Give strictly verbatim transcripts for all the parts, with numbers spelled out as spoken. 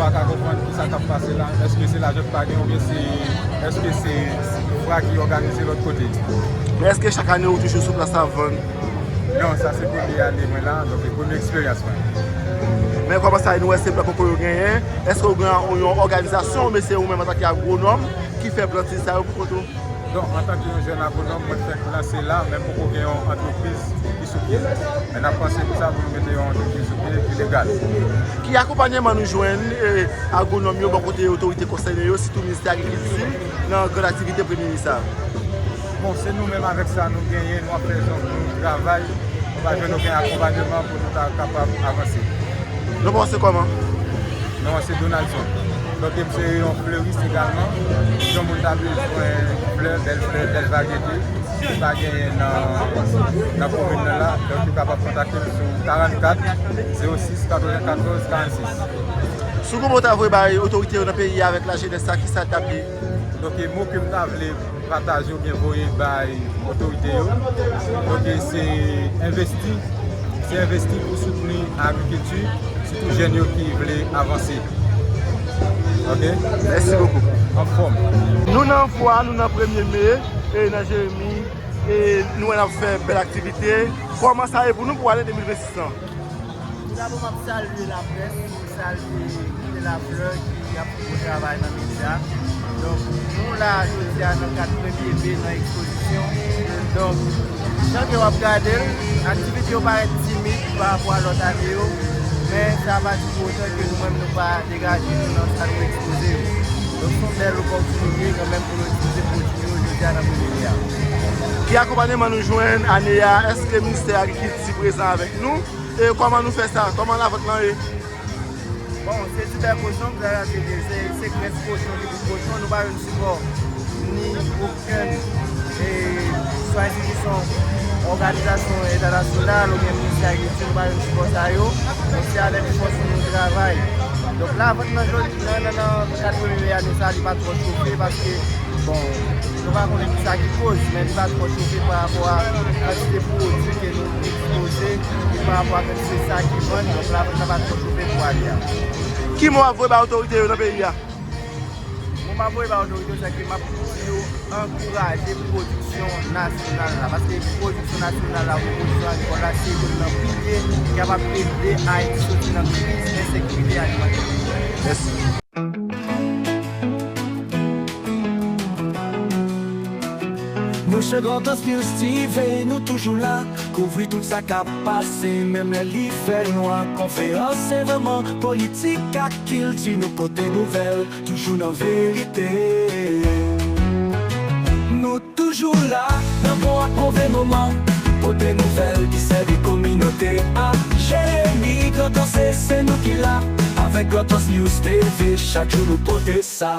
Ka konprann ki sa k ap pase la. Èske se lajan k pa gen oubyen se, èske se fra ki òganize lòt kote? Men èske chak ane ou toujou sou plas la vann? Non, sa se premye ane mwen la, donk se premye eksperyans mwen. Men kòman sa ye, nou wè se blan koko yo genyen. Èske ou gen yon òganizasyon oubyen se ou menm antanke agwonòm ki fè planti sa yo pou kont ou? Donk, antanke yon jèn agwonòm, mwen fèk lanse la, men poko gen yon antrepriz ki sou pye. Men n ap panse pou sa, pou nou mete yon antrepriz sou pye ki legal. Ki akonpanyeman nou jwenn, eh, agwonòm yo bò kote otorite konsène yo, sitou ministè agrikilti, nan gran aktivite premye minis sa? Bon, se nou menm avèk sa nou genyen, nou ap fè zòb nou, travay, nou pa jwenn okenn akonpanyeman pou nou ta kapab avanse. Nou panse kòman? Non, se Donaldson. Donk, m se yon fleris egalman. Si yon moun ta bezwen flè, bèl flè, bèl varyete, ki pa genyen nan, nan komin nan la, donk, yo kapab kontakte m sou karannkat, zewo sis, katrevenkatòz, karannsis. Si w gen mo w ta voye bay otorite yo nan peyi a avèk lajenès la, ki sa l t ap ye? Donk, mo ke m ta vle pataje oubyen voye bay otorite yo. Donk, se envesti, se envesti pou soutni agrikilti, sitou jèn yo ki vle avanse. Ok? Mèsi bokou. Anfòm. Nou nan fwa, nou nan premye me, e nan Jeremi, e nou wè n ap fè bèl aktivite. Kòman sa ye pou nou pou ane de mil vennsis lan? Tou dabò, m ap salye laprès, m salye Koute Laflè ki ap fè bon travay nan medya. Donk, nou la jodi a nan kad premye me nan ekspozisyon. Donk, jan ke w ap gade l, aktivite yo parèt timid pa rapò a lòt ane yo, men sa pa di pou otan ke nou menm nou pa degaje nou nan sa nou ekspoze yo. Donk, se yon bèl opòtinite kanmenm pou nou ekspoze pwodui yo jodi a nan premye me a. Ki akonpanyeman nou jwenn ane a? Èske ministè agrikilti prezan avèk nou? E kòman nou fè sa? Kòman lavant lan ye? Bon, se divès kochon, se, se grès kochon, ki pou kochon, nou pa jwenn sipò ni okenn, e, swa enstitisyon, òganizasyon entènasyonal oubyen ministè agrikilti, nou pa jwenn sipò sa yo. Donk, se avèk fòs nou nou travay. Donk, lavant nan jodi, nan, nan, nan kad premye ane sa, li pa twò chofe paske, bon, nou pa konnen ki sa ki koz, men li pa twò chofe pa rapò a kantite pwodui ke nou ekspoze, e pa rapò a kantite sa ki vann, donk lavant la pa twò chofe pou ane a. Ki mo w ap voye bay otorite yo nan peyi a? Mo m ap voye bay otorite yo, se ke m ap di yo ankouraje pwodiksyon nasyonal la, paske pwodiksyon nasyonal la, pwodiksyon agrikòl la, se youn nan pilye ki kapab ede Ayiti soti nan kriz ensekirite alimantè. Mèsi. Nou se Grand Anse News T V, nou toujou la, kouvri tout sa k ap pase, menm lè li fè nwa. Konferans, evènman, politik ak kilti, nou pote nouvèl, toujou nan verite. Nou toujou la, nan bon ak move moman, pote nouvèl ki sèvi kominote a. Jeremi, Grand Anse, se nou ki la, avèk Grand Anse News T V, chak jou nou pote sa.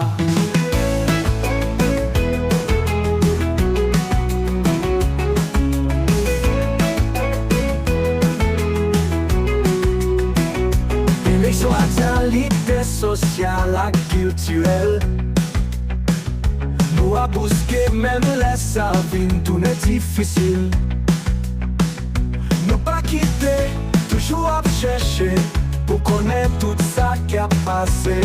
Eleksyon, aktyalite sosyal ak kiltirèl. Nou ap bouske menm lè sa vin tounen difisil. Nou pa kite, toujou ap chèche pou konnen tout sa k ap pase.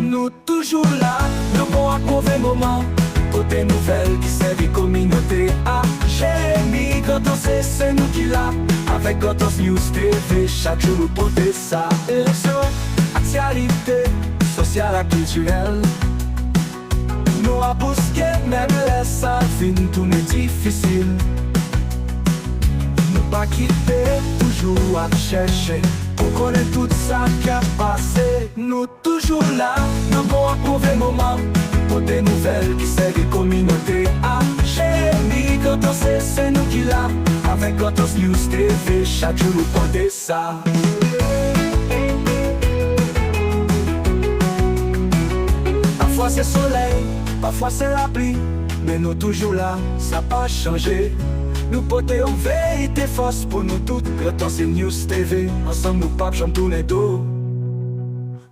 Nou toujou la, nan bon ak move moman, pote nouvèl ki sèvi kominote a. Jeremi, Grand Anse, se nou ki la, avèk Grand Anse News T V, chak jou nou pote sa. Eleksyon, aktyalite sosyal ak kiltirèl. Nou ap bouske menm lè sa vin tounen difisil. Nou pa kite, toujou ap chèche pou konnen tout sa k ap pase. Nou toujou la, nan bon ak move moman, pote nouvèl ki sèvi kominote a. Jeremi, Grand Anse, se nou ki la, avèk Grand Anse News T V, chak jou nou pote sa. Pafwa se solèy, pafwa se lapli, men nou toujou la, sa pa chanje. Nou pote yon verite fòs pou nou tout, Grand Anse News T V, ansanm nou p ap janm tounen do.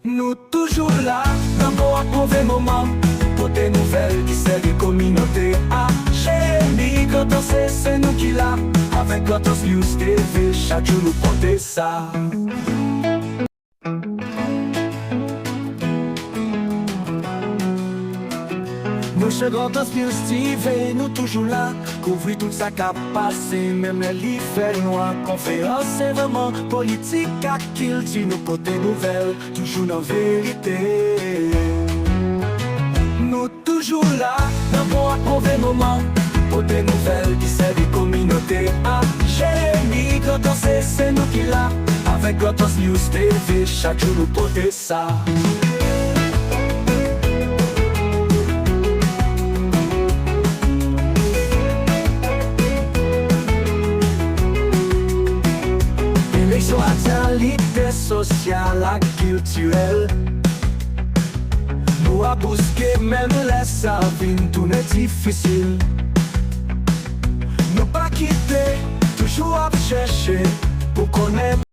Nou toujou la, nan bon ak move moman, pote nouvèl ki sèvi kominote a. Jeremi, Grand Anse, se nou ki la, avèk Grand Anse News T V, chak jou nou pote sa. Grandans News T V, nou toujou la, kouvri tout sa k ap pase, menm lè li fè nwa. Konferans, evènman, politik ak kilti, nou pote nouvèl, toujou nan verite. Nou toujou la, nan bon ak move moman, pote nouvèl ki sèvi kominote a. Jeremi, Grandans, se nou ki la, avèk Grandans News T V, chak jou nou pote sa. Eleksyon, aktyalite sosyal ak kiltirèl. Nou ap bouske menm lè sa vin tounen difisil. Nou pa kite, toujou ap chèche pou konnen.